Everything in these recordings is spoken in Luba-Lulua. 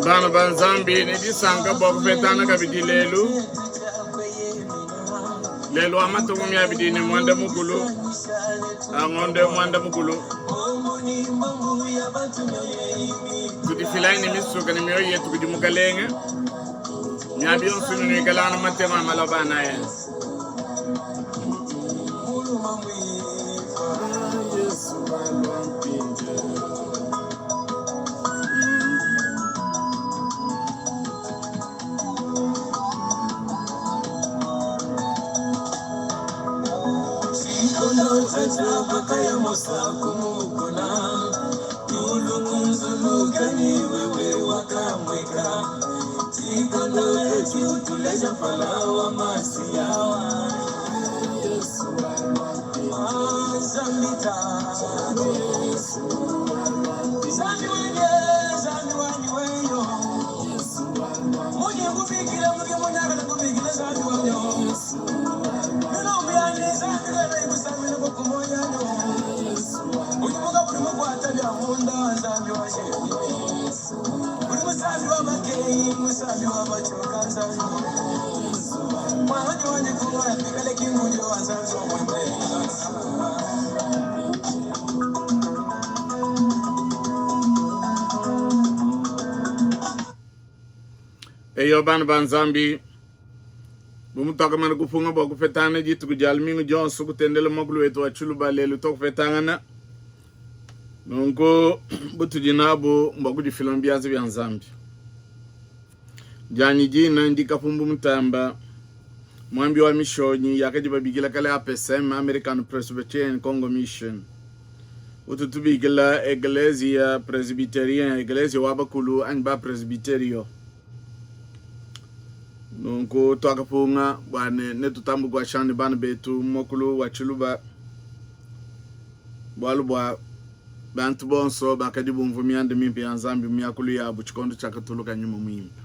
Bana ba Nzambi, ne disanka bua kupetangana kabidi lelu, lelu wa matuku 21 a ngondo 10. Tudifilayi ne misuka ne mioyo yetu kudi Mukalenge. Miaba yonso inuikala anu matema a maloba anaya. Eyo bana ba Nzambi, bu mutuakamana kupunga bua kupetangana dituku dia lumingu dionso kutendela muakulu wetu wa tshiluba, lelu tuakupetangana nunku butudi nabu mbua kudifila mu bianza bia Nzambi. Dianyi dina ndi Kapumbu Mutamba, muambi wa mishonyi yakadi babikila kale APCM, American Presbyterian Congo Mission, utu tubikila Eglezia Presbyterien, Eglezia wa bakulu anyi ba Presbyterio. Nunku tuakapunga bua ne netutambe kuashana ne bana betu muakulu wa tshiluba, bualu bua bantu bonso bakadi bumvua mianda mimpe ya Nzambi mu miakulu yabu tshikondo tshiakatuluka Nyuma Muimpe.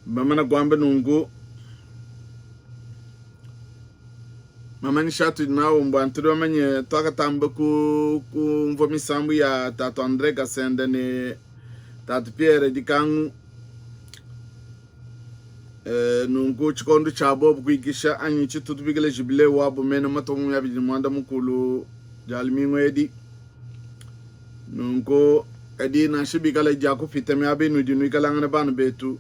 Bamana kuamba nunku, mamanyisha atudi nawu mbua tudi bamanye tuakatamba kumvua misambu ya Tatu Andre Kasenda ne Tatu Pierre Dikangu. E, nunku tshikondo tshia bobu kuikisha anyi tshitutu bikila jibile wabu mene matuku 29 dia lumingu edi. Nunku kadi nansha bikala dia kupita miaba inudi nuikalangana bana betu,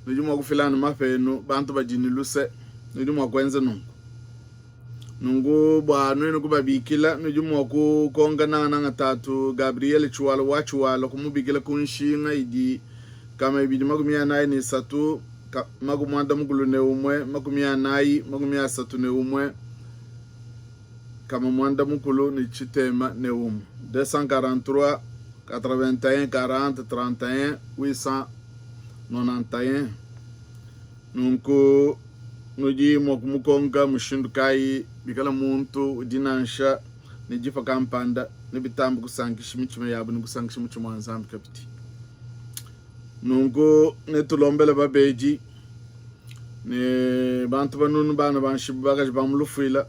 nudi mua kufila anu mapa enu, bantu badi ne luse, nudi mua kuenza nunku. Nunku bua nuenu kubabikila, nudi mua kukonka nangananga Tatu Gabriel Tshiwala wa Tshiwala, kumubikila ku nshinga idi 243 61 40 31 661, 243 81 40 31 891. Nunku nudi mua kumukonka mushindu kayi bikala muntu udi nansha ne dipa kampanda, nebitambe kusankisha mitshima yabu ne kusankisha mutshima wa Nzambi kabidi. Nunku netulombele babedi ne bantu banunu, bana ba nshibu, bakaji ba mu lufuila,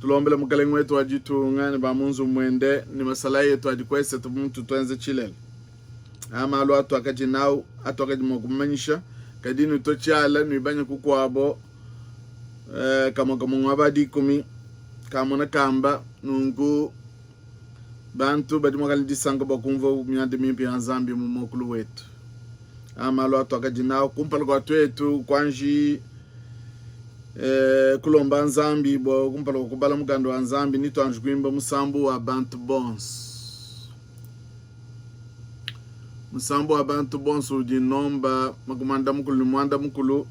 tulombele mukalenge wetu wa ditunga ne ba mu nzubu muende ne masalayi etu adi ku esete bu mutu tuenza tshilele. Aa malu atuakadi nawu atuakadi mua kumanyisha, kadi nutue tshiala nuibanye kukuabo eh, kamue kamue ngua dikumi kamona kamba nunku bantu badi mua kala disanka bua kumvua mianda mimpe ya Nzambi mu muakulu wetu. Aa malu atuakadi nawu kumpala kua tuetu kuanji eh, kulomba Nzambi bua kumpala kua kubala mukanda wa Nzambi ni tuanji kuimba musambu wa bantu bonso. Musambu wa bantu bonso udi nomba 98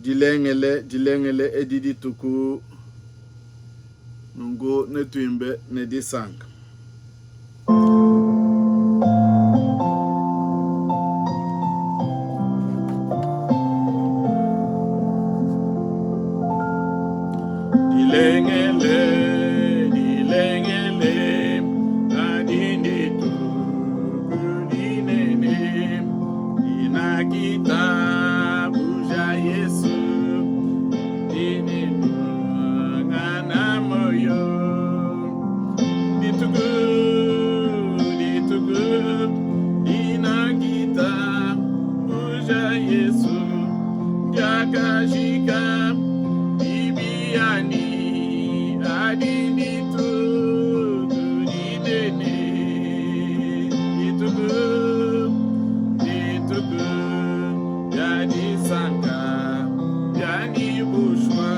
dilengele dilengele edi dituku nunku netuimbe ne disanka. Dilengele dilengele adi dituku dinene dinakitabuja Yesu dinenungana moyo dituku. Adi dituku dinene, dituku, dituku dia disanka dianyi bushwa.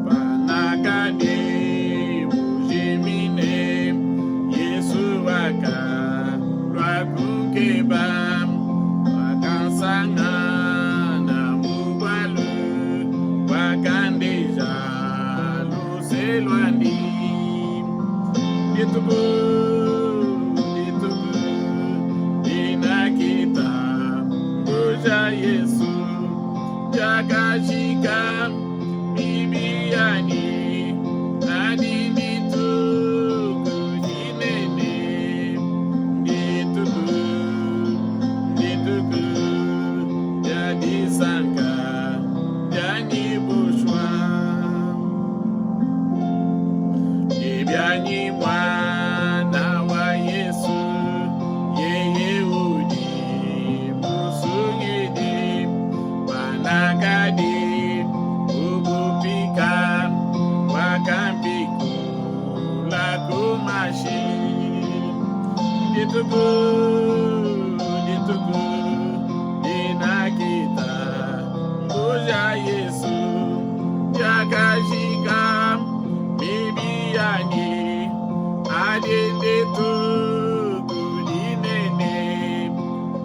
Panakadi mujimine, Yesu wakalua kunkeba, wakansangana mu bualu, wakandeja luse luandi. Dituku, dituku dinakita mbuja Yesu, diakajika mibi yanyi, adi dituku dinene, dituku, dituku dia disanka dianyi bushwa. Dibianyi mwana wa Yesu, yeye udi musungidi, panakadi ubupika, wakampikula ku mashi. Dituku, dituku dinakita mbuja Yesu, diakajika mibi yanyi, adi ndituku dinene,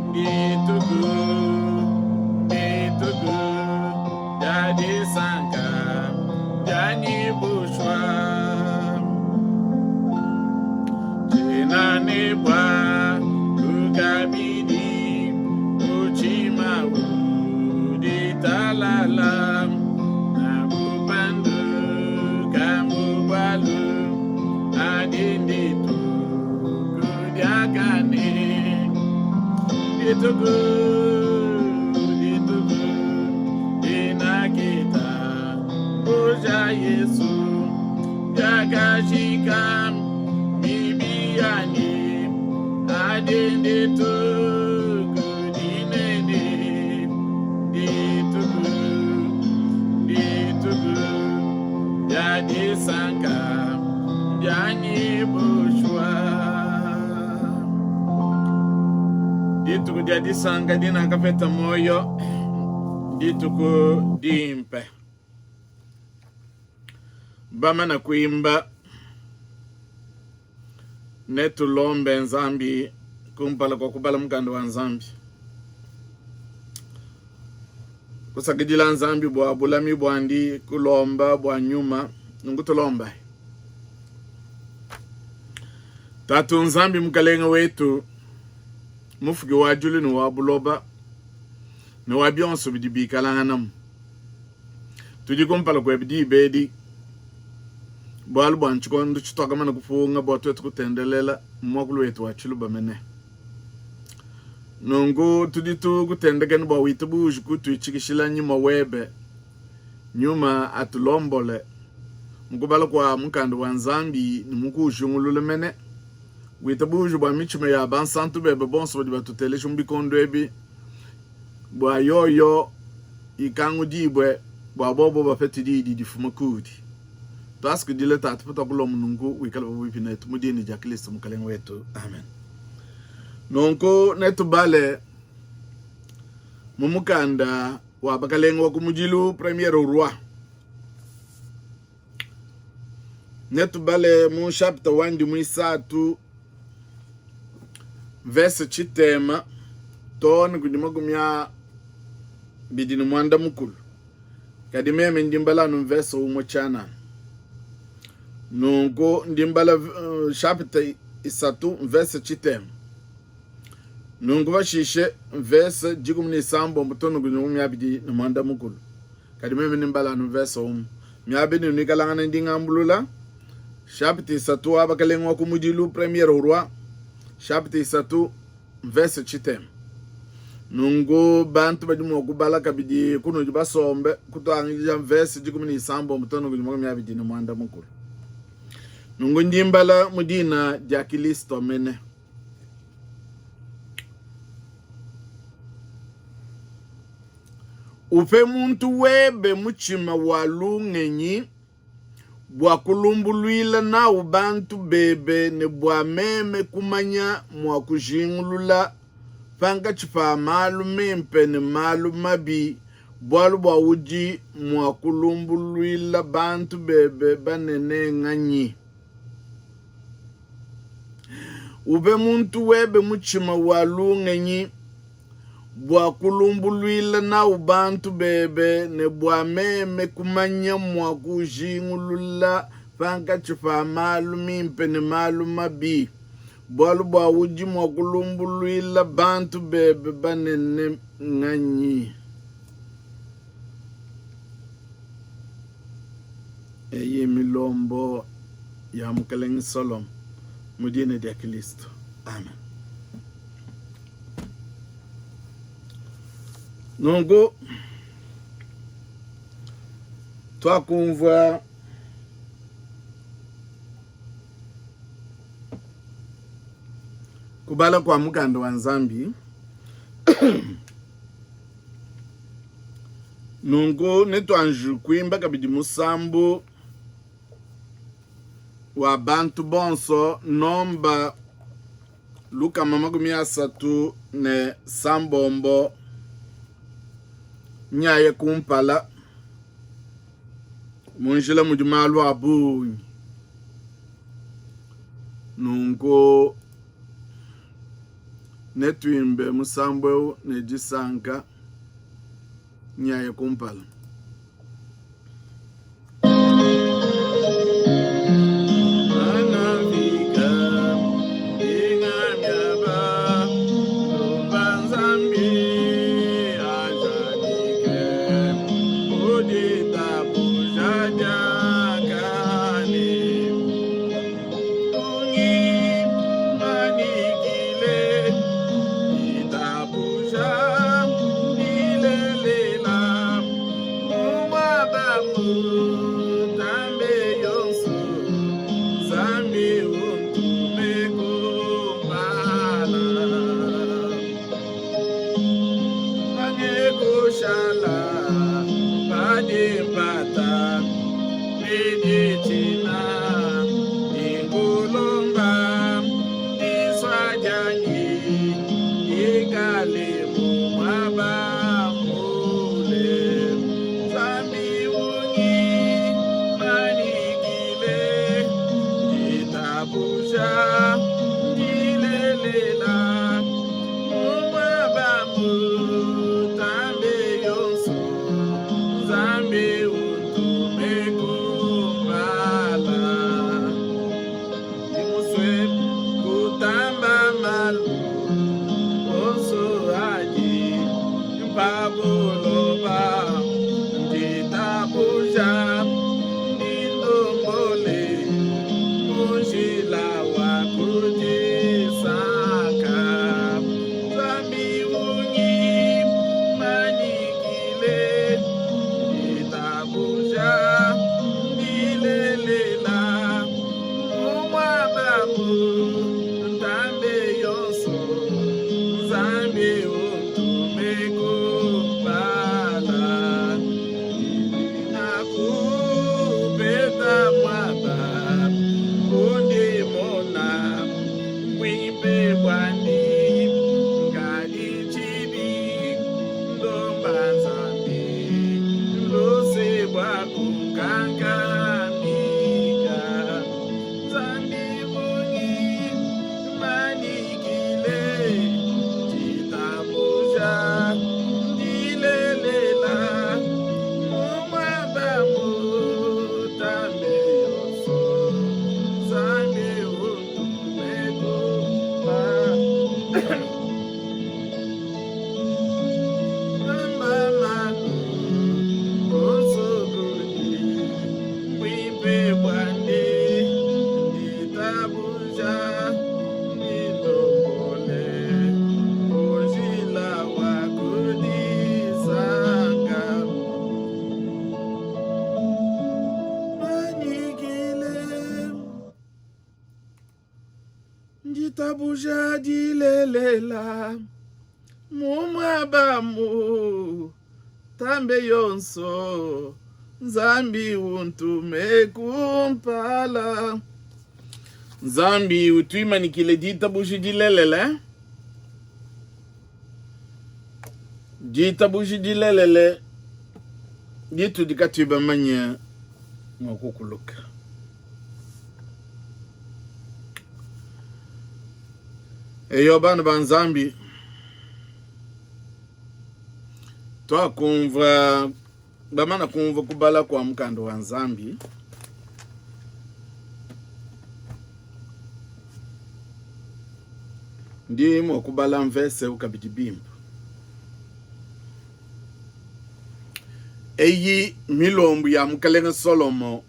ndituku, ndituku dia disanka dianyi bushwa. Tshiena ne bua kukabidi mutshima udi talala na bupanduka mu bualu adi ndituku diakane dituku dituku dinakita kuja Yesu diakajika mibi yanyi adi ndituku dinene dituku dituku dia disanka dianyi bushwa dituku dia disanka dinakapeta muoyo dituku dimpe Bamana kuimba, netulombe Nzambi kumpala kua kubala mukanda wa Nzambi. Kusakidila Nzambi bua bulami buandi, kulomba bua nyuma. Nunku tulombayi. Tatu Nzambi Mukalenge wetu, Mufuki wa diulu ne wa buloba ne wa bionso bidi bikalanganamu. Tudi kumpala kuebe diba edi, bualu bua ntshikondo tshituakamana kupunga bua tuetu kutendelela mu muakulu wetu wa Tshiluba mene. Nunku tudi tukutendekena bua witabuje kutuitshikishila nyuma webe, nyuma atulombole mu kubala kua mukanda wa Nzambi ne mu kuujingulula mene. Witabuje bua mitshima ya bansantu bebe bonso badi batuteleja mu bikondo ebi, bua yoyo ikangudibue, bua bobo bapete diyi didi difuma kuudi. Tuasakidila Tatu patuakulomba nunku, wikale pabuipi netu mu dina dia Kristo Mukalenge wetu. Amen. Nunku netubale mu mukanda wa Bakalenge wa kumudilu, Premier Roi. Netubale mu chapitre wandi muisatu verse tshitema too ne kudi makumi abidi ne muanda mukulu. Kadi meme ndi mbala anu mvese umue tshianana. Nunku ndi mbala uh, chapitre isatu mvese tshitema. Nunku pashishe mvese 16 too ne kudi makumi abidi ne muanda mukulu. Kadi meme ndi mbala anu mvese umue. Miaba inu nuikalangana ndi ngambulula chapitre isatu wa Bakalenge wa kumudilu, premier roi, chapitre isatu mvese tshitema. Nunku bantu badi mua kubala kabidi kunudi basombe kutuangija mvese 16 too ne kudi 25. Nunku ndi mbala mu dina dia Kilisto mene. Upe muntu webe mutshima wa lungenyi bua kulumbuluila nawu bantu bebe ne bua meme kumanya mua kujingulula pankatshi pa malu mimpe ne malu mabi, bualu bua udi mua kulumbuluila bantu bebe banene nganyi? Upe muntu webe mutshima wa lungenyi bua kulumbuluila nawu bantu bebe ne bua meme kumanya mua kujingulula pankatshi pa malu mimpe ne malu mabi, bualu bua udi mua kulumbuluila bantu bebe banene nganyi? Eyi mmilombo ya Mukelenge Solomo mu dina dia Kilisto. Amen. Nunku tuakumvua kubala kua mukanda wa Nzambi nunku netuanji kuimba kabidi musambu wa bantu bonso nomba 136 nyaye kumpala mu njila mudi malu a bungi nunku netuimbe musambu eu ne disanka nyaye kumpala. Nditabuja dilelela mu muaba mutambe. Tambe yonso, Nzambi untume kumpala. Nzambi utuimanikile ditabuja dilelele, ditabuja dilelele ditudi katuyi bamanye mua kukuluka. Eyo bana ba Nzambi, tuakumvua bamana kumvua kubala kua mukanda wa Nzambi. Ndi mua kubala mvese eu kabidi bimpe. Eyi milombu ya Mukalenge Solomo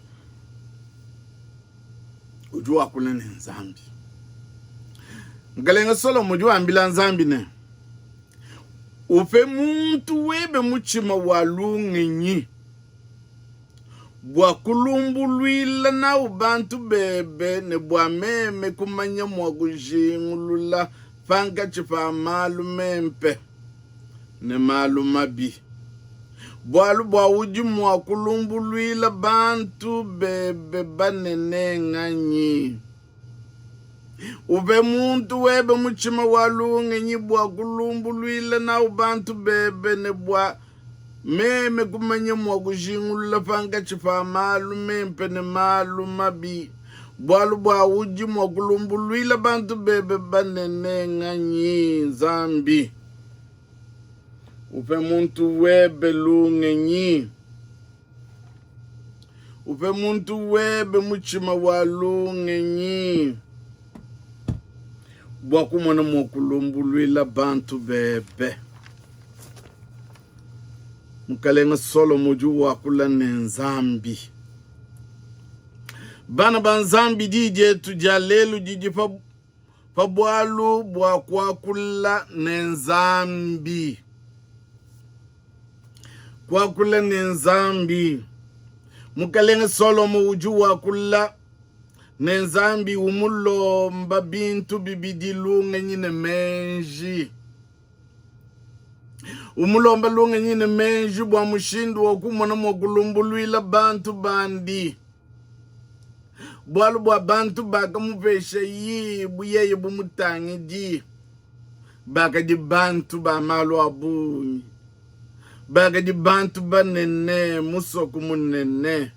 udi wakula ne Nzambi. Mukalenge Solomo udi wambila Nzambi ne, Upe muntu webe mutshima wa lungenyi bua kulumbuluila nawu bantu bebe ne bua meme kumanya mua kujingulula pankatshi pa malu mempe ne malu mabi, bualu bua udi mua kulumbuluila bantu bebe banene nganyi? Upe muntu webe mutshima wa lungenyi bua kulumbuluila nawu bantu bebe ne bua meme kumanya mua kujingulula pankatshi pa malu mempe ne malu mabi, bualu bua udi mua kulumbuluila bantu bebe banene nganyi? Nzambi, upe muntu webe lungenyi. Upe muntu webe mutshima wa lungenyi bua kumona mua kulumbuluila bantu bebe. Mukalenge Solomo udi wakula ne Nzambi. Bana ba Nzambi, diyi dietu dia lelu didi pa, pa bualu bua kuakula ne Nzambi. Kuakula ne Nzambi. Mukalenge Solomo udi wakula ne Nzambi umulomba bintu bibidi, lungenyi ne meji. Umulomba lungenyi ne meji bua mushindu wa kumona mua kulumbuluila bantu bandi. Bualu bua bantu bakamupesha yi bu yeye bu mutangidi. Bakadi bantu ba malu a bungi, bakadi bantu banene, musoko munene.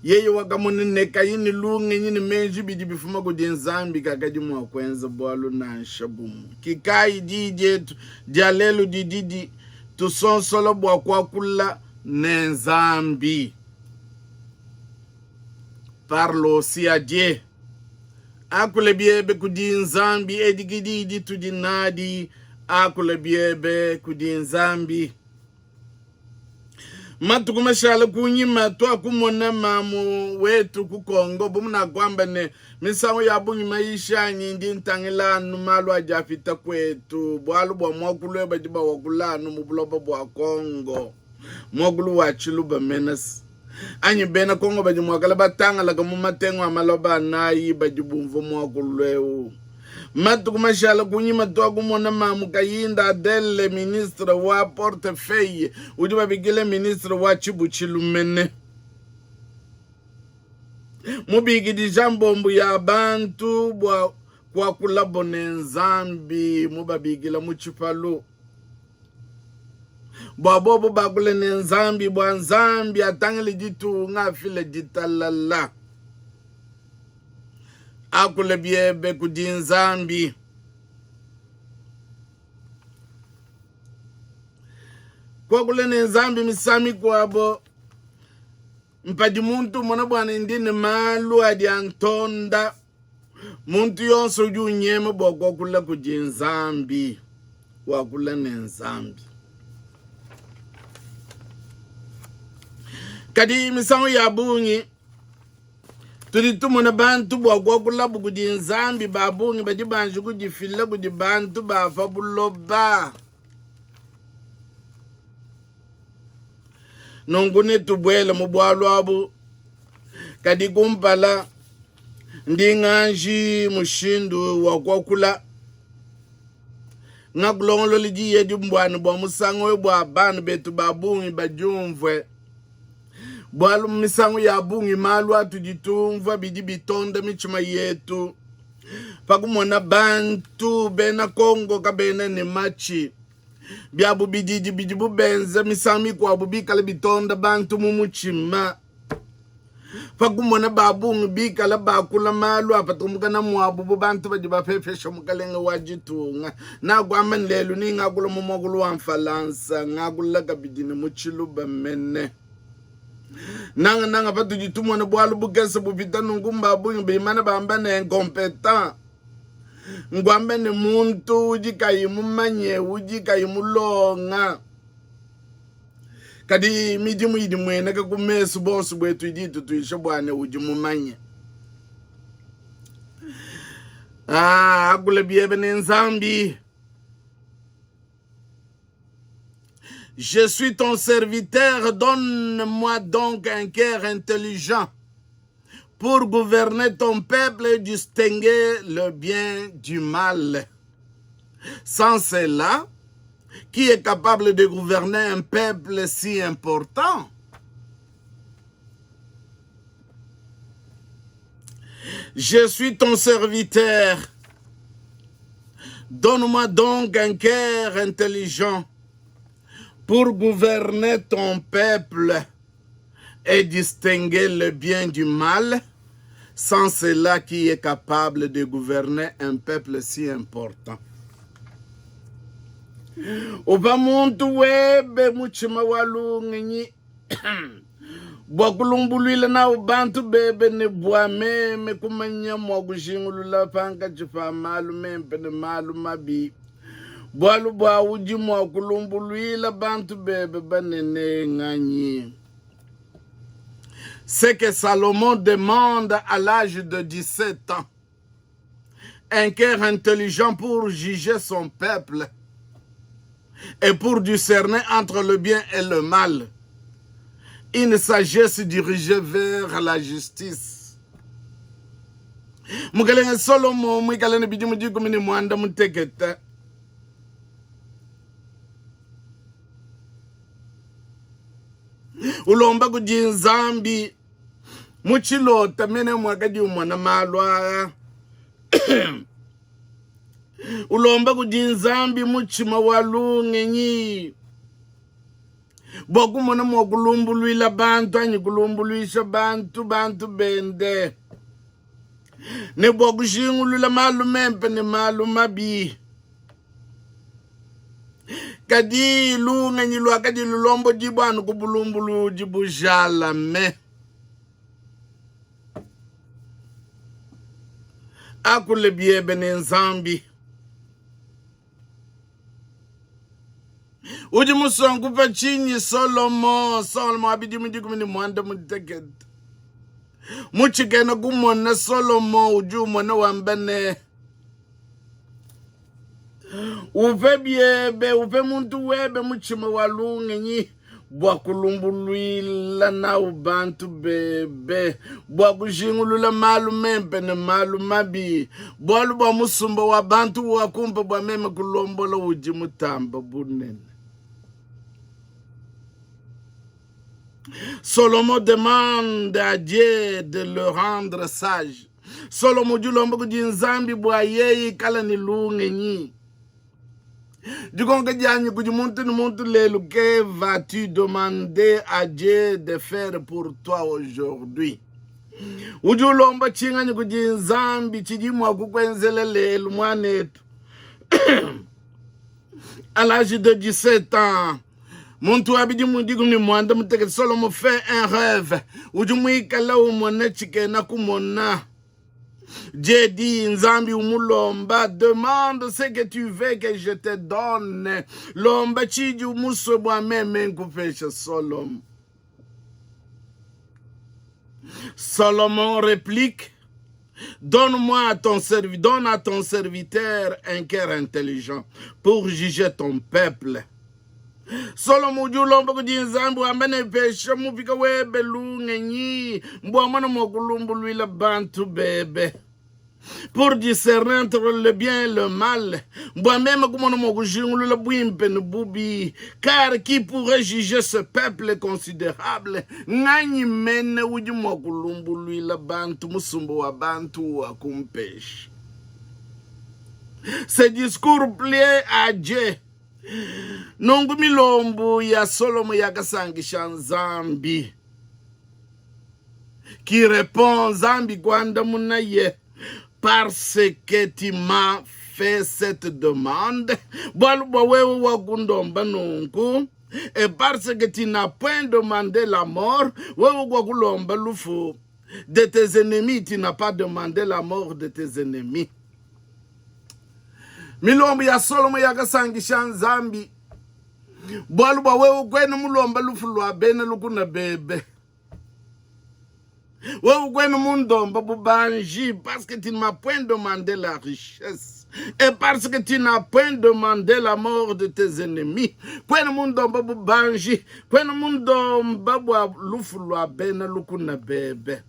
Yeye wakamona ne kayi ne lungenyi ne meji bidi bifuma kudi Nzambi, kakadi mua kuenza bualu nansha bumue. Kikayi diyi dietu dia lelu didi ditusonsola bua kuakula ne Nzambi. Parle aussi à Dieu. Akula biebe kudi Nzambi, edi ke diyi ditudi nadi. Akula biebe kudi Nzambi. Matuku mashale kunyima, tuakumona mamu wetu ku Congo bu munakuamba ne, misangu ya bungi mayisha anyi ndi ntangila anu malu adi apita kuetu, bualu bua muakulu eu badi bawakula anu mu buloba bua Congo, muakulu wa Tshiluba menes. Anyi bena Kongo badi muakala batangalaka mu matengu a maloba anayi badi bumvua muakulu eu. Matuku mashala kunyima tuakumona mamu Kayinda Adele, ministre wa portefeuille udi babikila ministre wa tshibutshilu mene, mubikidija mbombu ya bantu bua kuakulabo ne Nzambi, mubabikila mu tshipalu. Bua bobo bakule ne Nzambi, bua Nzambi atangile ditunga, afile ditalala. Akule biebe kudi Nzambi. Kuakula ne Nzambi misangu mikuabo mpadi muntu umona bua ne ndi ne malu adi antonda. Muntu yonso udi unyema bua kuakula kudi Nzambi, wakula ne Nzambi. Kadi misangu ya bungi tudi tumona bantu bua kuakulabu kudi Nzambi, ba bungi badi banji kudifila kudi bantu ba pa buloba. Nunku netubuele mu bualu abu, kadi kumpala ndi nganji mushindu wa kuakula. Ngakulongolola diyi edi mbuane bua musangu eu bua bana betu ba bungi badiumvue. Bualu mu misangu ya bungi malu atudi tumvua bidi bitonda mitshima yetu pa kumona bantu bena Kongo kabena ne matshi. Biabu bididi bidibu benza misangu mikuabu bikale bitonda bantu mu mutshima. Pa kumona ba bungi bikale bakula malu apatuka mukana muabu bu bantu badi bapepesha mukalenge wa ditunga. Nakuamba ne lelu ni ngakula mu muakulu wa Mfalansa, ngakula kabidi ne mu Tshiluba mene. Nangananga patudi tumona bualu bukese bupita nunku, mba bungi bimana bamba ne incompetent, nkuamba ne muntu udi kayi mumanye, udi kayi mulonga. Kadi midimu idi mueneka ku mesu bonso buetu idi itutuisha bua ne udi mumanye. Ah, akula biebe ne Nzambi. Je suis ton serviteur, donne-moi donc un cœur intelligent pour gouverner ton peuple et distinguer le bien du mal. Sans cela, qui est capable de gouverner un peuple si important? Je suis ton serviteur. Donne-moi donc un cœur intelligent pour gouverner ton peuple et distinguer le bien du mal. Sans cela, qui est capable de gouverner un peuple si important? Upa muntu webe mutshima wa lungenyi bua kulumbuluila nawu bantu bebe ne bua meme kumanya mua kujingulula pankatshi pa malu mempe ne malu mabi, bualu bua udi mua kulumbuluila bantu bebe banene nganyi? Ce que Salomon demande à l'âge de 17 ans, un cœur intelligent pour juger son peuple et pour discerner entre le bien et le mal, une sagesse dirigée vers la justice. Mukelenge Solomo muikale ne bidimu dikumi ne muanda mutekete ulomba kudi Nzambi mu tshilota mene muakadi umona malu aa ulomba kudi Nzambi mutshima wa lungenyi bua kumona mua kulumbuluila bantu anyi kulumbuluisha bantu bantu bende ne bua kujingulula malu mempe ne malu mabi. Kadi lungenyi luakadi lulombodibua anu ku bulumbuludi bujalame. Akule biebe ne Nzambi. Udi musue nkupa tshinyi, Solomo? Solomo wa bidimu 18. Mu tshikena kumona, Solomo udi umona wamba ne, Upe biebe, upe muntu webe mutshima wa lungenyi bua kulumbuluila nawu bantu bebe, bua kujingulula malu mempe ne malu mabi, bualu bua musumba wa bantu wakumpa bua meme kulombola udi mutamba bunene. Solomo demande à Dieu de le rendre sage. Solomo udi ulomba kudi Nzambi bua yeye ikala ne lungenyi. Dikonka dianyi kudi muntu ne muntu lelu, que vas-tu demander à Dieu de faire pour toi aujourd'hui? Udi ulomba tshinganyi kudi Nzambi tshidi mua kukuenzela lelu muanetu? À l'âge de 17 ans, muntu wa bidimu 18, Solomo fait un rêve. Udi muikala umona tshikena kumona. Dieu dit, Nzambi umulomba, demande ce que tu veux que je te donne. Lomba tshidi musue bua meme nkupesha Solomo. Salomon réplique, Donne-moi à ton servi, donne à ton serviteur un cœur intelligent pour juger ton peuple. Solomo udi ulomba kudi Nzambi wamba ne, pesha mupika webe lungenyi bua mona mua kulumbuluila bantu bebe. Pour discerner entre le bien et le mal, bua meme kumona mua kujingulula buimpe ne bubi. Car qui pourrait juger ce peuple considérable? Nganyi mene udi mua kulumbuluila bantu musumba wa bantu wa kumpesha? Ce discours plaît à Dieu. Nunku milombu ya Solomo yakasankisha Nzambi. Qui répond Nzambi kuandamunaye parce que tu m'as fait cette demande, bualu bua wewe wakundomba nunku, et parce que tu n'as point demandé la mort, wewe kuakulomba lufu de tes ennemis, tu n'as pas demandé la mort de tes ennemis. Milombu ya Solomo yakasankisha Nzambi, bualu bua wewe kuena mulomba lufu lua bena lukuna bebe. Wewe kuena mundomba bubanji, parce que tu ne m'as point demandé la richesse et parce que tu n'as point demandé la mort de tes ennemis. Kuena mundomba bubanji, kuena mundomba bua lufu lua bena lukuna bebe.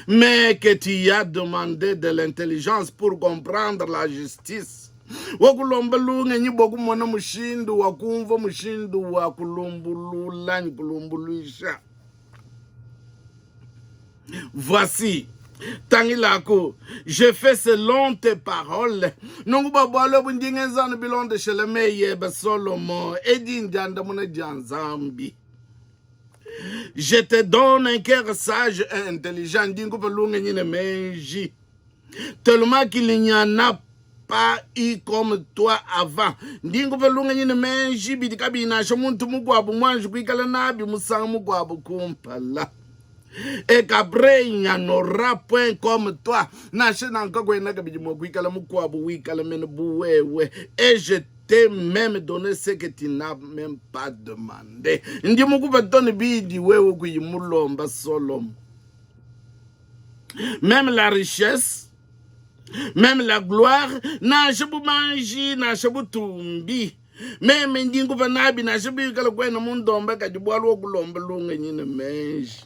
Mais que tu as demandé de l'intelligence pour comprendre la justice. Wakulomba lungenyi bua kumona mushindu wa kumvua mushindu wa kulumbulula anyi kulumbuluisha. Voici, tangilaku, je fais selon tes paroles. Nunku bua bualu ebu ndi ngenza anu bilondeshele meyi ebe Solomo. Edi ndiandamuna dia Nzambi. Je te donne un cœur sage et intelligent. Ndi nkupa lungenyi ne meji. Tellement qu'il n'y en a pas eu comme toi avant. Ndi nkupa lungenyi ne meji bidi kabiyi nansha muntu mukuabu muanji kuikala nabi musangu mukuabu kumpala. Et qu'après il n'y en aura point comme toi. Nansha nanku kakuena kabidi mua kuikala mukuabu wikala mene bu wewe. Et je t'ai même donné ce que tu n'as même pas demandé. Ndi mukupe to ne bidi wewe kuyi mulomba Solomo. Même la richesse, même la gloire, nansha bumanji, nansha butumbi. Meme ndi nkupa nabi nansha bikala kuena mundomba kadi bualu wa kulomba lungenyi ne meji.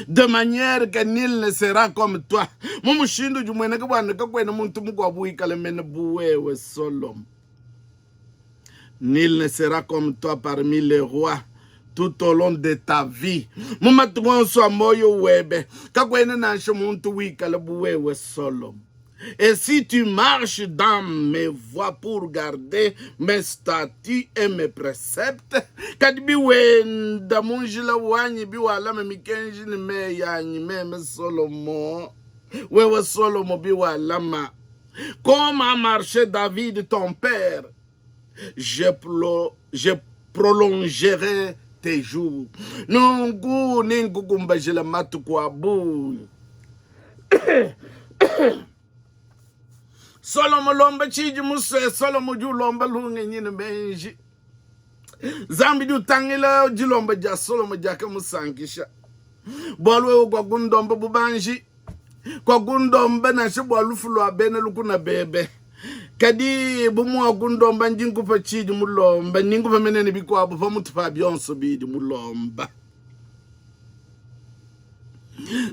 De manière que nul ne sera comme toi. Mu mushindu udi umueneka bua ne kakuena muntu mukuabu wikala mene bu wewe Solomo. Nul ne sera comme toi parmi les rois tout au long de ta vie. Mu matuku onso a muoyo webe kakuena nansha muntu wikala bu wewe Solomo. Et si tu marches dans mes voies pour garder mes statuts et mes préceptes, kadi biwenda mu njila wanyi biwalama mikenji ne meyi anyi meme Solomo, wewe Solomo biwalama, comme a marché David ton père, je, je prolongerai tes jours. Nunku nenkukumbajila matuku a bungi. Solomo lomba tshidi musue. Solomo udi ulomba lungenyi ne meji. Nzambi udi utangila dilomba dia Solomo diakamusankisha. Bualu wewe kuakundomba bubanji, kuakundomba nansha bua lufu lua bena lukuna bebe. Kadi bu muwakundomba, ndi nkupa tshidi mulomba, ndi nkupa mene ne bikuabu pa mutu pa bionso bidi mulomba.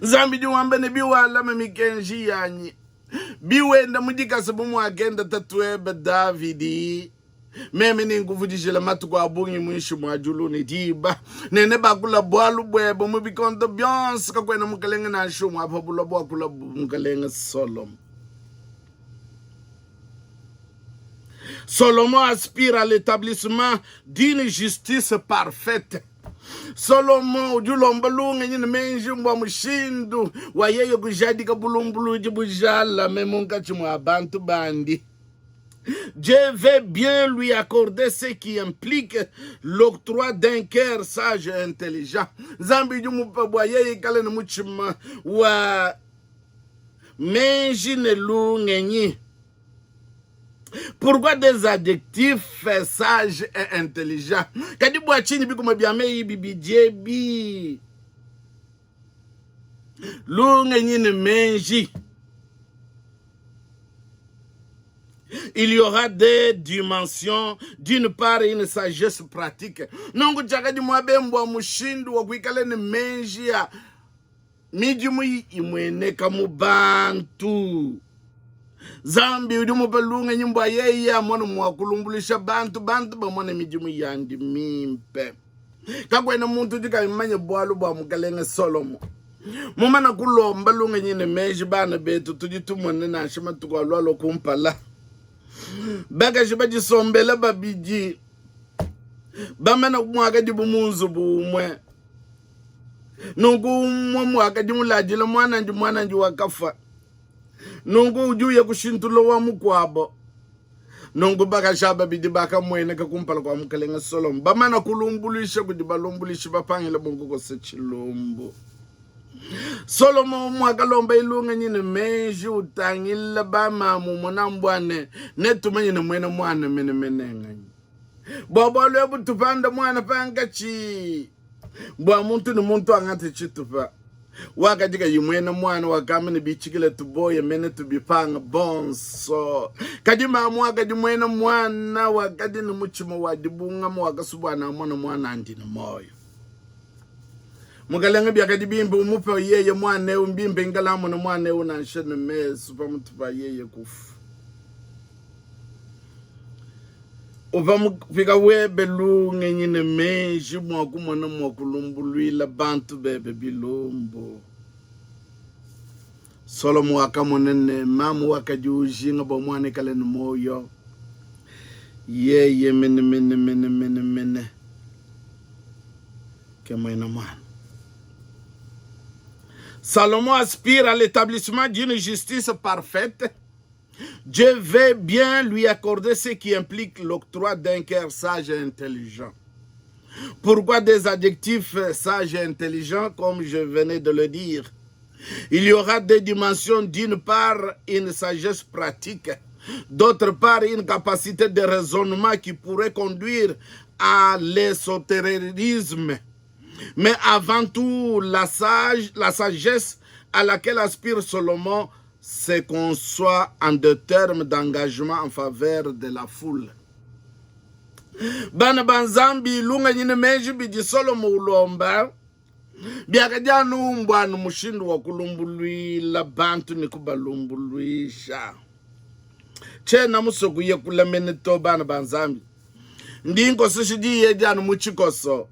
Nzambi udi wamba ne, biwalama mikenji yanyi, biwenda mu dikasa bu muakenda tatuebe Davidi, meme nenkuvudijile matuku a bungi muinshi mua diulu ne diba, ne nebakula bualu buebe mu bikondo bionso. Kakuena mukalenge nansha umue pa buloba wakula bu mukalenge Solomo. Solomo aspire à l'établissement d'une justice parfaite. Solomo udi ulomba lungenyi ne meji bua mushindu wa yeye kujadika bulumbuludi bujalame munkatshi mua bantu bandi. Dieu veut bien lui accorder ce qui implique l'octroi d'un cœur sage et intelligent. Nzambi udi umupa bua yeye ikale ne mutshima wa meji ne lungenyi. Pourquoi des adjectifs sages et intelligents? Kadi bua tshinyi bikuma bia meyi bibidi ebi? Lungenyi ne meji. Il y aura des dimensions, d'une part une sagesse pratique. Nunku tshiakadi muaba eu mbua mushindu wa kuikala ne meji a midimu imueneka mu bantu. Nzambi udi umupa lungenyi mbua yeye amone mua kulumbuluisha bantu, bantu bamone midimu yandi mimpe. Kakuena muntu udi kayi mumanye bualu bua mukalenge Solomo. Mumana kulomba lungenyi ne meji, bana betu, tudi tumone nansha matuku alualua kumpala, bakaji badisombela babidi bamana muakadibu mu nzubu umue. Nunku umue muakadi muladila muanandi, muanandi wakafua. Nunku udi uya kushintula wa mukuabo. Nunku bakaji aba babidi bakamueneka kumpala kua mukalenge Solomo, bamana kulumbuluisha kudi balumbuluishi bapangile bua kukosa tshilumbu. Solomo muakalomba lungenyi ne meji utangila bamamu umona mbua ne netumanye ne muena muana menemene nganyi. Bua bualu ebu tupanda muana pankatshi bua muntu ne muntu angate tshitupa. Wakadi kayi muena muana wakamba ne bitshikile tuboye mene tubipanga bonso. Kadi mamu wakadi muena muana wakadi ne mutshima wa dibungama wakasua bua namona muanandi ne muoyo. Mukalenge biakadi bimpe umupe yeye muana eu, mbimpe ngikala amona muana eu nansha ne mesu pamutu pa yeye kufu. Upa mupika webe lungenyi ne meji mua kumona mua kulumbuluila bantu bebe bilumbu. Solomo wakamona ne, mamu wakadi ujinga bua muana ikale ne muoyo. Yeye mene mene mene mene mene ke muena muana. Salomon aspire à l'établissement d'une justice parfaite. Dieu veut bien lui accorder ce qui implique l'octroi d'un cœur sage et intelligent. Pourquoi des adjectifs sages et intelligents, comme je venais de le dire? Il y aura des dimensions, d'une part, une sagesse pratique, d'autre part, une capacité de raisonnement qui pourrait conduire à l'ésotérisme. Mais avant tout, la, sage, la sagesse à laquelle aspire Solomon se conçoit en des termes d'engagement en faveur de la foule. Bana ba Nzambi, lungenyi ne meji bidi Solomo ulomba biakadi anu mbuanu mushindu wa kulumbuluila bantu ne kubalumbuluisha. Tshiena musue kuya kule mene to, bana ba Nzambi. Ndi nkosesha diyi edi anu mu tshikoso.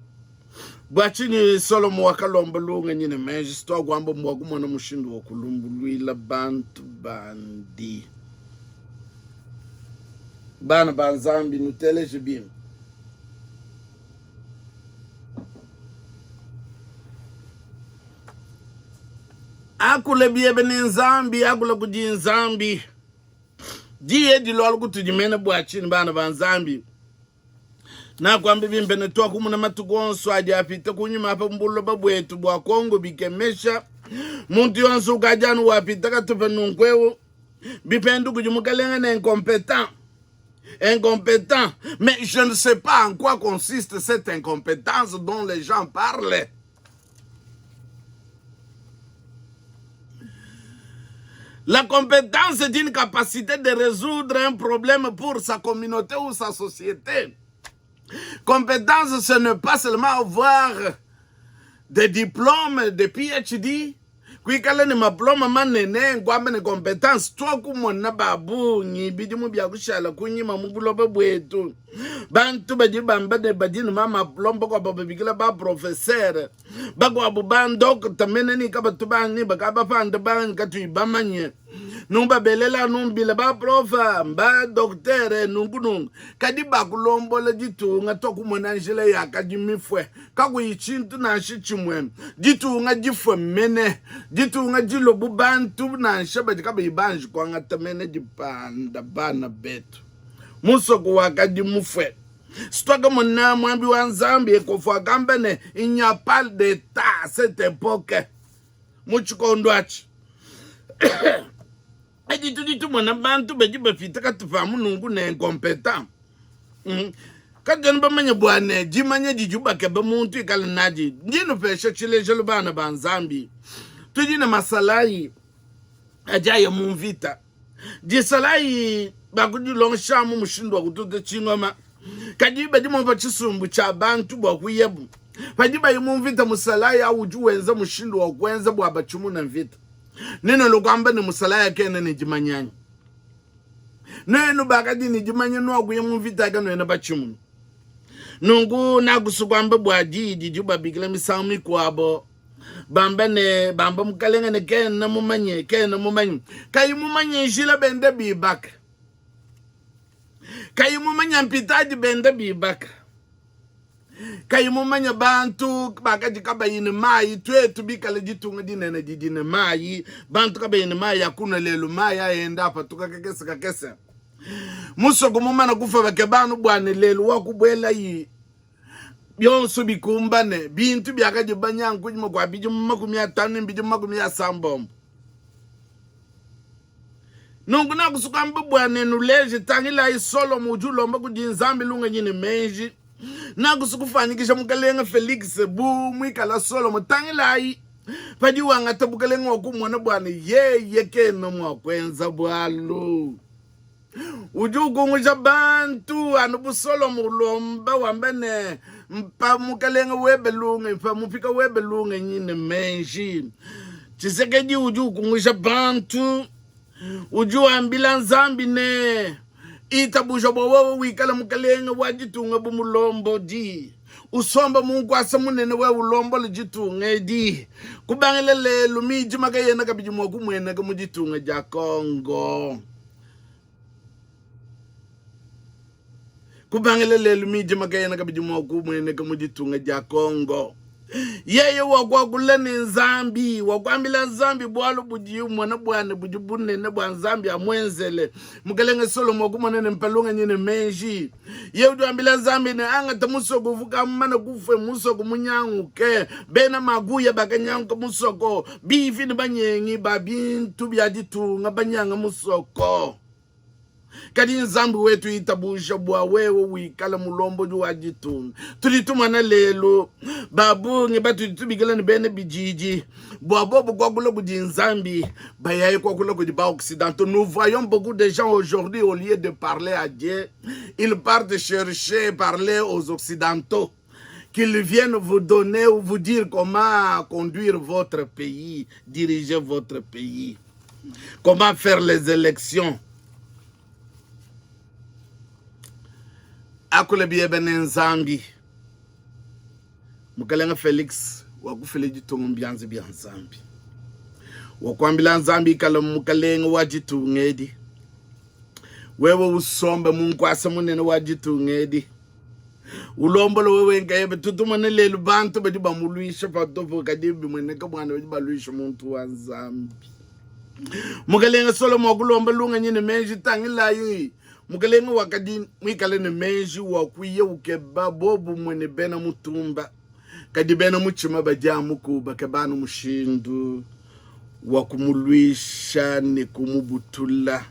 Bua tshinyi Solomo wakalomba lungenyi ne meji? Situakuamba mbua kumona mushindu wa kulumbuluila bantu bandi. Bana ba Nzambi, nuteleje bimpe. Akula biebe ne Nzambi, akula kudi Nzambi. Diyi edi lualu kutudi mene bua tshinyi, bana ba Nzambi? Nakuamba bimpe ne tuakumuna matuku onso adi apita kunyima apa mu buloba buetu bua Kongo bikemesha muntu yonso ukadi anu wapita katupa nunku eu bipendu kudi mukalenge ne incompetent incompétent mais je ne sais pas en quoi consiste cette incompétence dont les gens parlent La compétence est une capacité de résoudre un problème pour sa communauté ou sa société. Compétence, ce n'est pas seulement avoir des diplômes, des PhD, kuikala ne maploma manene nkuamba ne compétence tuakumona ba bungi bidimu bia kushala kunyima mu buloba buetu bantu badi bamba ne badi ne mamaploma bakuabu babikila ba professeur bakuabu bandokta mene ni kabatu bani bakabapanda bani katuyi bamanye nunku babelela anu mbila baprofa mbadoktere nunku nunku kadi bakulombola ditunga tokumona njila yakadi mifue kakuyi tshintu nansha tshimue ditunga difue mene ditunga dilue bu bantu nansha badi kabayi banji kuangata mene dipanda bana betu musoko wakadi mufue Sitwakamona muambi wa Nzambi Ekofo akamba ne, il n'y a pas d'etat à cette epoque. Mu tshikondo atshi edi tudi tumona bantu badi bapita katupa amu nunku ne incompetent. Mm. Katuena bamanye bua ne dimanya didi bakeba muntu ikale nadi. Ndi nupesha tshilejelu bana ba Nzambi. Tudi ne masalayi adi aya mu mvita. Disalayi. Bakudilongeshamu mushindu wa kututa tshingoma, kadi badi mua pa tshisumbu tshia bantu bua kuyabu. Padi bayi mu mvita, musalayi au udi wenza mushindu wa kuenza bua batshimune mvita. Nenu kuamba ne musalayi kena ne dimanya anyi? Nuenu bakadi ne dimanya nuakuya mu mvita kanuena batshimune. Nunku nakusua kuamba bua diyi didi babikila misangu mikuabo bamba ne bamba mukalenge ne kena mumanye kena mumanye kayi mumanye njila bende bibaka kayi mumanye mpitadi bende bibaka kayi mumanye bantu bakadi kabayi ne mayi tuetu bikale ditunga dinene didi ne mayi bantu kabayi ne mayi a kunua lelu mayi aenda apatuka kakese kakese musoko mumana kufa bakeba anu bua ne lelu wa kubuelayi bionso bikumbane bintu biakadi banyanga kunyima kua bidimu 50 ne bidimu 70 nunku nakusukamba bua ne nuleje tangilayi solomo udi ulomba kudi nzambi lungenyi ne meji nakusu kufuanyikisha mukalenge felix bu muikala solomo tangilayi padi wangata bukalenge wa kumona bua ne yeye kena mua kuenza bualu udi ukunguja bantu anu bu Solomo ulomba wamba ne, mpa mukalenge webe lungenyi, mpa mupika webe lungenyi ne meji. Tshisekedi udi ukunguja bantu, udi wambila Nzambi ne, itabuja bua wewe wikale mukalenge wa ditunga bu mulombodi usomba mu nkuasa munene wewe ulombola ditunga edi kubangila lelu midima kayena kabidi mua kumueneka mu ditunga dia Congo. Kubangila lelu midima kayena kabidi mua kumueneka mu ditunga dia Congo. Yeye wakuakula ne Nzambi, wakuambila Nzambi bualu budi umona buane budi bunene bua Nzambi amuenzele. Mukelenge Solomo wakumona ne mpa lungenyi ne meji. Yeye udi wambila Nzambi ne, angata musoko uvua kamana kufue, musoko munyanguke, bena maguya bakanyanguka musoko, bivi ne banyengi ba bintu bia ditunga banyanga musoko. Kadi Nzambi wetu itabuja bua wewe wikale mulombodi wa ditunga. Tudi tumona lelu ba bungi batudi tubikila ne bena bididi bua bobu kuakula kudi Nzambi bayaye kuakula kudi ba occidentaux. Nous voyons beaucoup de gens aujourd'hui au lieu de parler à Dieu, ils partent chercher parler aux occidentaux qu'ils viennent vous donner ou vous dire comment conduire votre pays, diriger votre pays, comment faire les élections. Akula biebe ne Nzambi. Mukelenge Felix wakufila ditunga mu bianza bia Nzambi. Wakuambila Nzambi ikala mukelenge wa ditunga edi. Wewe usombe mu nkuasa munene wa ditunga edi. Ulombola wewe nkayebe. Tutumone lelu bantu badi bamuluisha patupu, kadi bimueneka buana badi baluisha muntu wa Nzambi. Mukelenge Solomo wakulomba lungenyi ne meji. Tangilayi, mukelenge wakadi muikale ne meji wa kuya ukeba bobumue ne bena mutumba, kadi bena mutshima badi amuku bakeba anu mushindu wa kumuluisha ne kumubutula,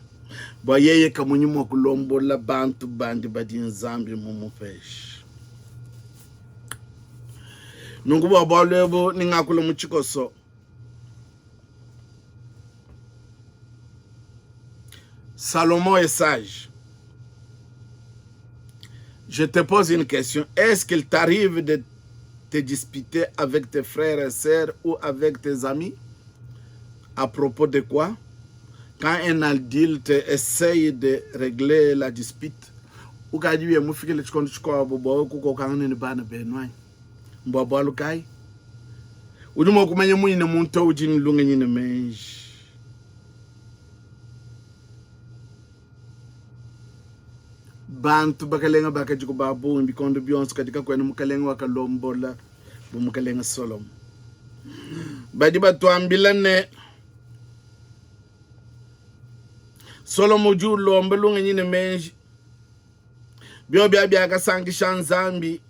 bua yeye kamonyi mua kulombola bantu bandi badi Nzambi mumupeshe. Nunku bua bualu ebu ningakula mu tshikoso. Salomon est sage. Je te pose une question. Est-ce qu'il t'arrive de te disputer avec tes frères et sœurs ou avec tes amis? À propos de quoi? Quand un adulte essaye de régler la dispute, ukadi uye mufikile tshikondo tshikuabu bua kukokangana ne bana benu anyi? Mbua bualu kayi? Udi mua kumanya munyi ne muntu udi ne lungenyi ne meji? Bantu bakalenga bakadiku ba bungi bikondo bionso, kadi kakuena mukalenge wakalombola bu mukalenge Solomo. Badi batuambila ne, Solomo udi ulomba lungenyi ne meji, biobi abi biakasankisha Nzambi.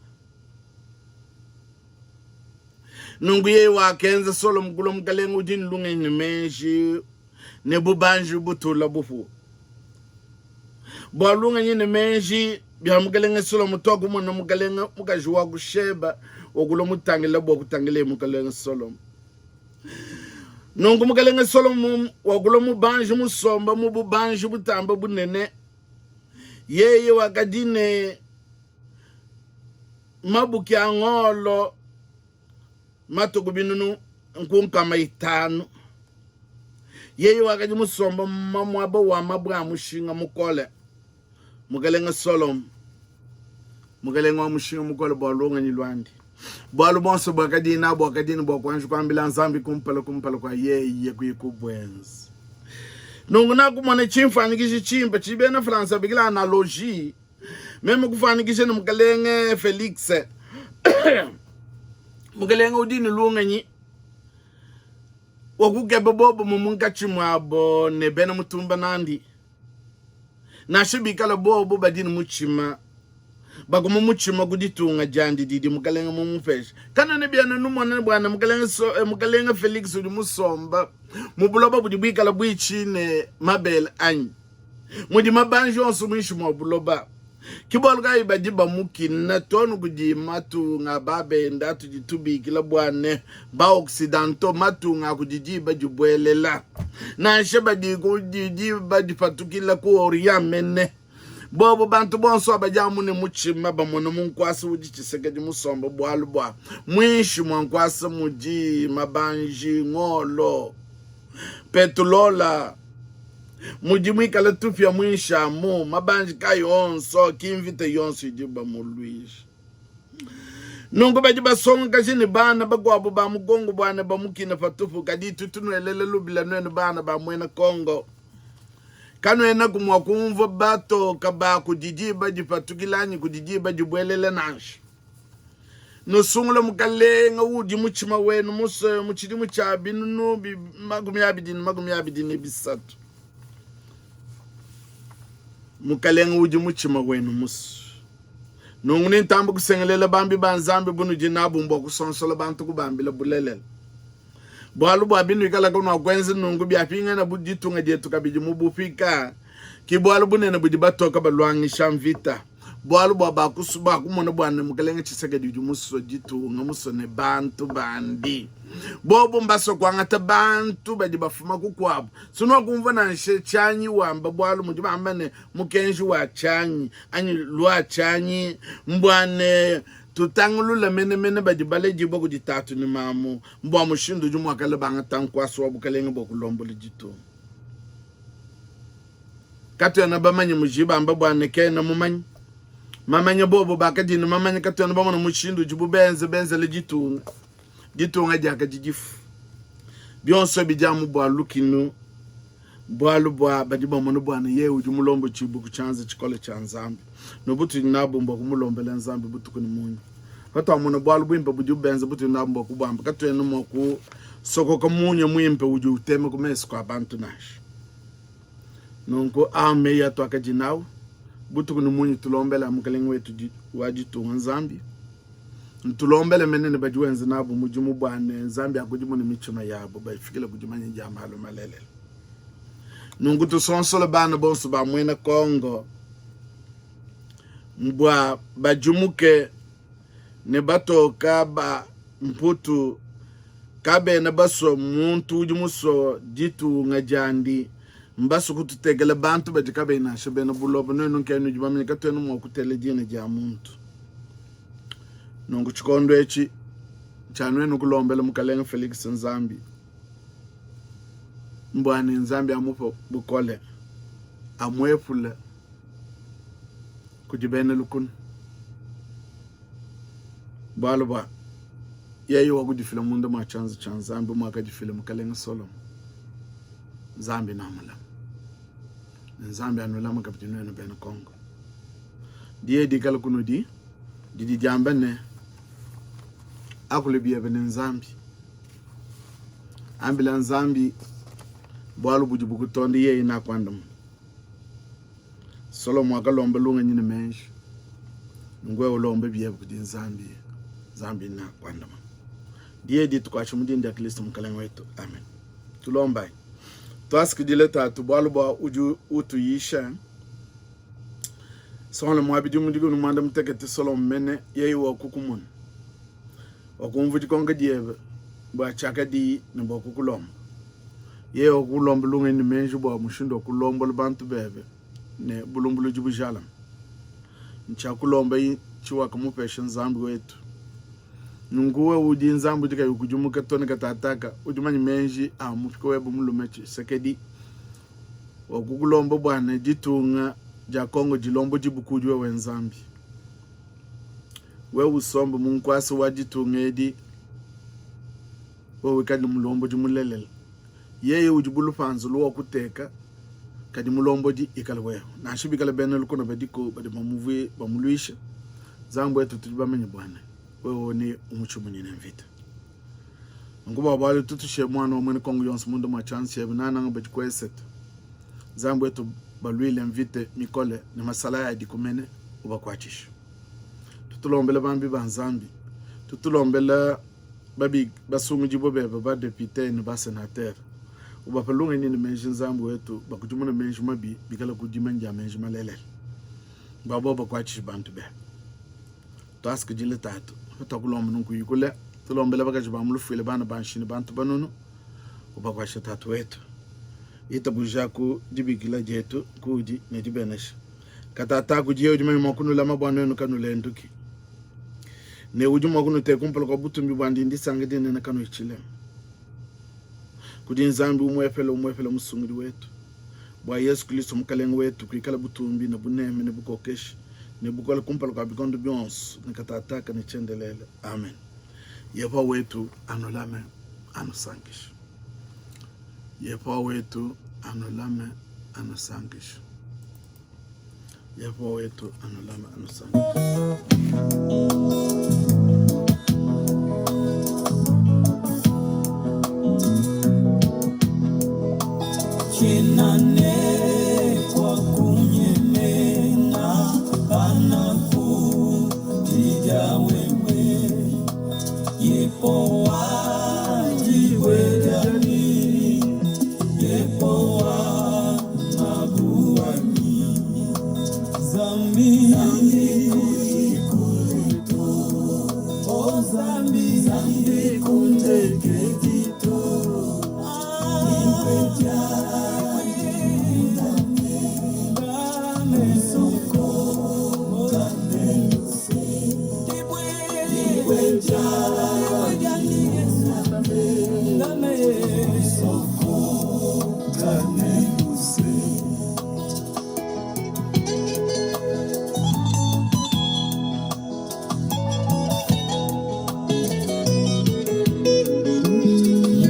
Nunku yeye wakenza Solomo kulua mukalenge udi ne lungenyi ne meji ne bubanji butula bupuwe. Bua lungenyi ne meji bia mukalenge Solomo, tuakumona mukalenge mukaji wa ku Sheba wakulua mutangila bua kutangileye mukalenge Solomo. Nunku mukalenge Solomo wakulua mubanji musomba mu bubanji butamba bunene. Yeye wakadi ne mabuki a ngolo matuku binunu 500. Yeye wakadi musomba mu muaba wa mabue a mushinga mukole. Mukelenge Solomo, mukelenge wa mushinga mukole bua lungenyi luandi, bualu buonso buakadi nabu buakadi ne bua kuanji kuambila Nzambi kumpala kumpala kua yeye kuyi kubuenza. Nunku nakumona tshimfuanyikiji tshimpe tshidi bena Fransa babikila analogie, meme kufuanyikija ne mukelenge Felix. Mukelenge udi ne lungenyi wa kukeba bobumue munkatshi muabo ne bena mutumba nandi. Nansha bikala bobo badi ne mutshima bakuma mutshima ku ditunga diandi didi mukelenge mumupeshe. Kanuena bienu numona buana mukelenge so, eh, mukelenge Felix udi musomba mu buloba budi buikala buitshi ne mabele anyi mudi mabanji onso muinshi mua buloba. Ke bualu kayi badi bamukina too ne kudi matunga a babende atudi tubikila bua ne, ba-Occidentaux, matunga a kudi diba dibuelela, nansha badi kudi diba dipatukila ku Orient mene. Bobu bantu bonso aba badi amu ne mutshima bamona mu nkuasa udi Tshisekedi musombe, bualu bua muinshi mua nkuasa mudi mabanji, ngolo, petulola, mudi muikale tupia muinshi amu, mabanji kayi onso, ki mvita yonso idi bamuluisha. Nunku badi basongakaja ne bana bakuabu ba mu Kongo bua ne bamukine patupu. Kadi tutu nuelela lubila nuenu bana ba muena Kongo, kanuenaku mua kumvua batoka ba kudi diba dipatukila anyi kudi diba dibuelela nansha. Nusungule mukalenge udi mutshima wenu musue mu tshidimu tshia 2023. Mukalenge udi mutshima wenu musue. Nunku nentambe kusengelela bambi ba Nzambi bunudi nabu mbua kusonsola bantu kubambila bulelela. Bualu bua binuikala kanuakuenza nunku, biapingana bu ditunga dietu kabidi mu bupika, ki bualu bunene budi batoka baluangisha mvita. Bualu bua bakumona bua ne Mukelenge Tshisekedi udi musue ditunga, musue ne bantu bandi. Bobu mbasue kuangata bantu badi bafuma kukuabu. Sinuakumvua nansha Tshianyi wamba bualu mudi bamba ne mukenji wa Tshianyi anyi lua Tshianyi mbua ne tutangulula menemene badi baledibua kudi tatu ne mamu mbua mushindu udi muakale bangata nkuasa wa bukelenge bua kulombola ditunga. Katuena bamanye mudibu bamba bua ne kena mumanye. Mamanya bobo bakadi ne mamanya, katuena bamona mushindu udibu benze benzele ditunga. Ditunga diakadi difu. Bionso bidi amu bua lukinu, bualu bua badi bamona bua ne yeye udi mulombodibue ku tshianza tshikole tshia Nzambi. Ne butudi nabu mbua kumulombela Nzambi butuku ne munya. Patuamona bualu buimpe budibu benza, butudi nabu mbua kubuamba. Katuena mua kusokoka munya muimpe udi utema ku mesu kua bantu nansha. Nunku aa mmeyi atuakadi nawu butuku ne munyi. Tulombela Mukelenge wetu wa ditunga Nzambi, ntulombele mene ne badi wenza nabu mudimu bua ne Nzambi akudimune mitshima yabo bafikile ku dimanya dia malu malelela. Nunku tusonsole bana bonso ba muena Kongo bua badimuke ne batoka ba Mputu kabena basue muntu udi musue ditunga diandi, mbasue kututekela bantu badi kabayi nansha bena buloba. Nuenu nkayenu nudi bamanye katuena mua kutela dina dia muntu. Nunku tshikondo etshi tshia nuenu kulombela Mukalenge Felix Nzambi mbua ne Nzambi amupe bukole, amuepule kudi bena lukuna. Bualu bua yeye wakudifila munda mua tshianza tshia Nzambi muakadifila mukelenge Solomo. Nzambi namulama ne Nzambi anulama kabidi nuenu bena Kongo. Diyi dikala kunudi didi diamba ne, akula biebe ne Nzambi, ambila Nzambi bualu budi bukutonde, yeye nakuandamuna. Solomo wakalomba lungenyi ne meji. Nunku wewe ulombe biebe kudi Nzambi, Nzambi nakuandamuna. Diyi ditukuatshe mu dina dia Kristo Mukalenge wetu. Amen. Tulombayi. Tuasakidile Tatu bualu bua udi utuyisha. Solomo wa bidimu dikumi ne muanda mutekete Solomo mene yeye wakukumona wakumvua dikonka diebe bua tshiakadiyi ne bua kukulomba. Yeye wakukulomba lungenyi ne meji bua mushindu wa kulombola bantu bebe ne bulumbuludi bujalame. Ntshiakulomba tshiwakamupesha Nzambi wetu. Nunku wewe udi Nzambi udi kayi ukudimuka to ne katataka, udi manye meji a mupika webe mulume Tshisekedi, wakukulomba bua ne ditunga dia Kongo dilombodibue kudi wewe Nzambi. Wewe usombe mu nkuasa wa ditunga edi, wewe wikale mulombodi mulelela. Yeye udi bu lupanza luwakuteka, kadi mulombodi ikale wewe. Nansha bikala bena lukuna badiku badi bamuluisha, Nzambi wetu, tudi bamanye bua ne, wewe ne umutshimunyine mvita. Nunku bua bualu tutushe muana wa muena Kongo yonso munda mua tshianza tshiebe, nananga badi ku esete. Nzambi wetu, baluile mvita mikole ne masalayi adiku mene, ubakuatshishe. Tutulombele bambi ba Nzambi, tutulombele babi basungudibue bebe ba depute ne ba senateur, ubape lungenyi ne meji Nzambi wetu, bakudimune meji mabi bikale ku dimanya dia meji malelela, bua bobo bakuatshishe bantu bebe. Tuasakidile Tatu, patuakulomba nunku yikule, tulombele bakaji ba mu lufuile, bana ba nshi ne bantu banunu, ubakuatshishe Tatu wetu. Itabujaku dibikila dietu kuudi ne dibenesha. Katataka kudiye udi manya mua kunulama bua nuenu kanulenduki, ne udi mua kunuteka kumpala kua butumbi buandi ndisanka dinene kanuyi tshilema. Kudi Nzambi umuepele umuepele Musungidi wetu, bua Yesu Kristo Mukalenge wetu, kuikala butumbi ne buneme ne bukokeshi ne bukole kumpala kua bikondo bionso ne katataka ne tshiendelele. Amen. Yehowa wetu anulame, anusankishe. Yehowa wetu anulame, anusankishe. Yehowa wetu anulame, anusankishe.